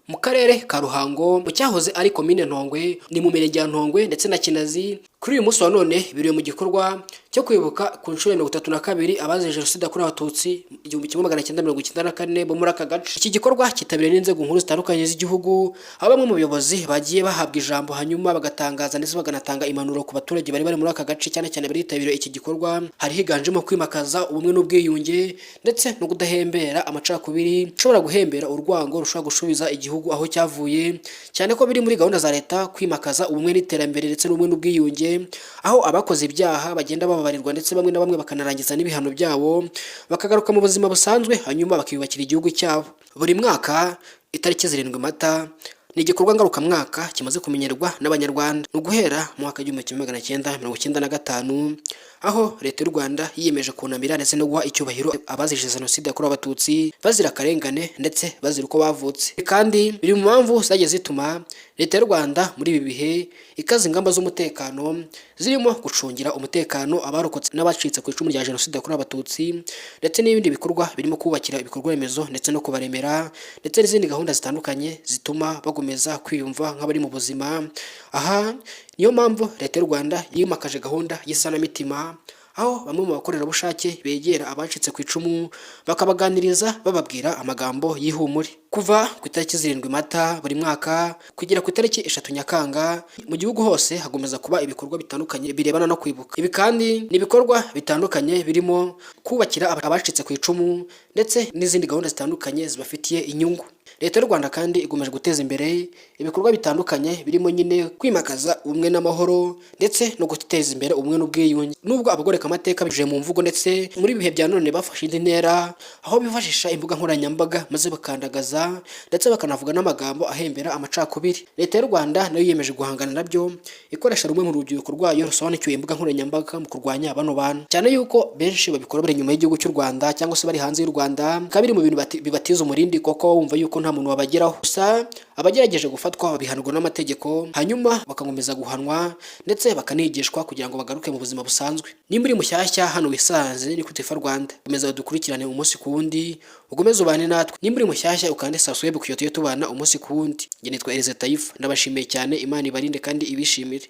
Mu karere ka Ruhango, mu cyahoze ari komine Ntongwe, ni mu mirenge ya Ntongwe ndetse na Kinazi, kuri uyu munsi wa none biriwe mu gikorwa cyo kwibuka ku nshuro ya 32 abazize Jenoside yakorewe Abatutsi 1994 bo muri aka gace. Iki gikorwa cyitabiriwe n'inzego nkuru zitandukanye z'igihugu, aho bamwe mu bayobozi bagiye bahabwa ijambo, hanyuma bagatangaza ndetse bakanatanga impanuro ku baturage bari bari muri aka gace, cyane cyane baritabiriye iki gikorwa. Hari higanjemo kwimakaza ubumwe n'ubwiyunge ndetse no kudahembera amacakubiri ushobora guhembera urwango rushobora gusubiza igihugu aho cyavuye, cyane ko biri muri gahunda za leta kwimakaza ubumwe n'iterambere ndetse n'ubumwe n'ubwiyunge, aho abakoze ibyaha bagenda bababarirwa ndetse bamwe na bamwe bakanarangiza n'ibihano byabo, bakagaruka mu buzima busanzwe, hanyuma bakiyubakira igihugu cyabo. Buri mwaka itariki 7 Mata ni igikorwa ngarukamwaka kimaze kumenyerwa n'Abanyarwanda. Ni uguhera mu mwaka w'1995, aho Leta y'u Rwanda yiyemeje kunamira ndetse no guha icyubahiro abazize Jenoside yakorewe Abatutsi bazira akarengane ndetse bazira uko bavutse. Kandi biri mu mpamvu zagiye zituma Leta y'u Rwanda muri ibi bihe ikaza ingamba z'umutekano, zirimo gucungira umutekano abarokotse n'abacitse ku icumu rya Jenoside yakorewe Abatutsi, ndetse n'ibindi bikorwa birimo kubakira ibikorwa remezo ndetse no kubaremera, ndetse n'izindi gahunda zitandukanye zituma bagomeza kwiyumva nk'abari mu buzima. Aha niyo mpamvu Leta y'u Rwanda yimakaje gahunda y'isanamitima, aho bamwe mu bakorerabushake begera abacitse ku icumu bakabaganiriza, bababwira amagambo y'ihumure. Kuva ku itariki 7 Mata buri mwaka kugera ku itariki 3 Nyakanga, mu gihugu hose hagomeza kuba ibikorwa bitandukanye birebana no kwibuka. Ibi kandi ni ibikorwa bitandukanye birimo kubakira abacitse ku icumu ndetse n'izindi gahunda zitandukanye zibafitiye inyungu. Leta y'u Rwanda kandi ikomeje guteza imbere ibikorwa bitandukanye birimo nyine kwimakaza ubumwe n'amahoro ndetse no guteza imbere ubumwe n'ubwiyunge, nubwo abagoreka amateka bije mu mvugo ndetse muri ibihe bya none bafashe indi ntera, aho bifashisha imbuga nkoranyambaga maze bakandagaza ndetse bakanavuga n'amagambo ahembera amacakubiri. Leta y'u Rwanda nayo yiyemeje guhangana nabyo, ikoresha rumwe mu rubyiruko rwayo rusobanukiwe imbuga nkoranyambaga mu kurwanya bano bantu, cyane yuko benshi babikora bari inyuma y'igihugu cy'u Rwanda cyangwa se bari hanze y'u Rwanda, bikaba biri mu bintu bibatiza umurindi kuko bumva yuko nta muntu wabageraho. Gusa abagerageje gufatwa babihanirwa n'amategeko, hanyuma bakakomeza guhanwa ndetse bakanigishwa kugira ngo bagaruke mu buzima busanzwe. Nimba uri mushyashya hano wisanze, ni kuri Tifa Rwanda, komeza dukurikirane umunsi ku wundi, ukomeze ubane natwe. Nimba uri mushyashya, ukande subscribe kugira tujye tubana umunsi ku wundi. Njye nitwa Elize Tayifa, ndabashimiye cyane. Imana ibarinde kandi ibishimire.